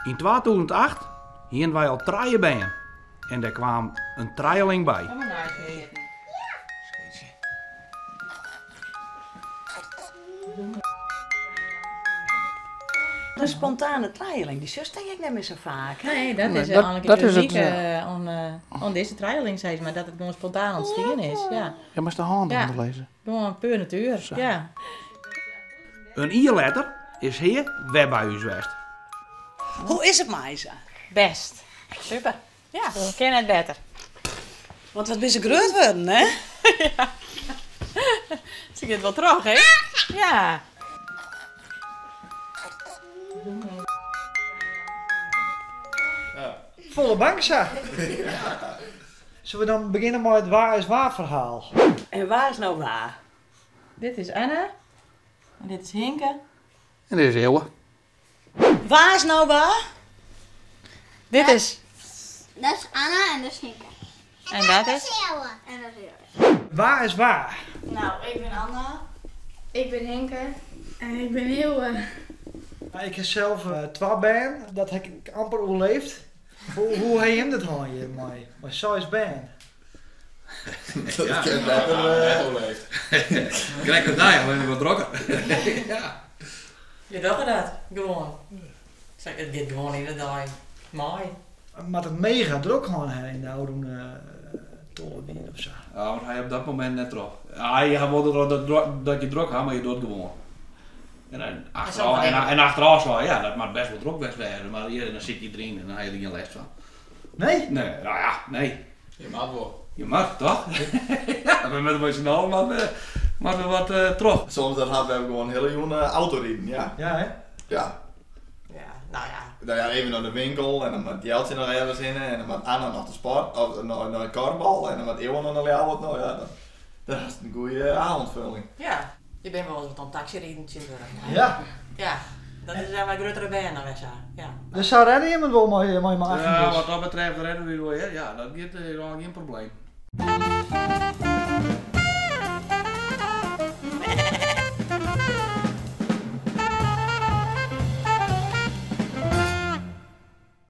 Yn 2008 hiene wy al trije bern en dêr kwaam in trijeling by. In spontane trijeling, dy sjochst tink ik net mear sa faak. Hè? Nee, dat is dat, eigenlijk dat het is het. unieke oan dizze trijeling, sis mar, dat it gewoan spontaan ûntstien is. Ja. Ja, moatst de hân Ja. derûnder lizze. Gewoan puer natuer, ja. In jier letter is Hea wer by ús west. Hoe is it mei se? Bêst. Super. Ja, kin net better. Want wat binne se grut wurden, hè? Ja. Se giet wol troch, hè? Ja. Folle bank sa. Sille we dan begjinne mei it wa is wa ferhaal? En wa is no wa? Dit is Anna. En dit is Hinke. En dit is Eeuwe. Wa is no wa? Dit is. Dat is Anna en dat is Hinke. En dat is? Eeuwe. En dat is Eeuwe. Wa is wa? Nou, ik bin Anna. Ik bin Hinke. En ik bin Eeuwe. Ik ha sels twa bern, dat ha ik amper oerleefd. Hoe ha jim dat hân hjir mei seis bern? Dat kin better. Net oerleefd. Krekt as dy, allinnich wat drokker. Ja. Je dogge dat gewoan. It giet gewoan yn de dei mei. Moat it mega drok hân ha yn de ôfrûne 12 jier of sa. Ja, want hy op dat momint net troch. Ja, je ha wol dat je drok ha, mar je docht gewoan. En achterôf, en achterôf sei ja, dat moat best wol drok west wêze, mar hjir, dan sit je deryn en dan ha je der gjin lêst fan. Nee? Nee, nou ja, nee. Je moat wol. Je moat, toch? Ja, we moatte mei syn allen moatte we wat troch. Soms dan ha we gewoan in hiele jûn autoriden, ja. Ja, hè? Ja. Ja, nou ja. Nou ja, even nei de winkel en dan moat Jeltsje noch ergens hinne en dan moat Anna noch de sport of nei it kuorbal en dan moat Eeuwe noch nei Ljouwert. No ja, dan hast in goede avondvulling. Ja, je binne wolris wat oan it taksyriden tsjintwurdich. Ja. Ja, dat is mei gruttere bern dan wer sa, ja. Dus sa redde jim it wol mei mei achten Ja, dus? wat dat betreft redde we it wol, hear. Ja, dat giet, is al gjin probleem.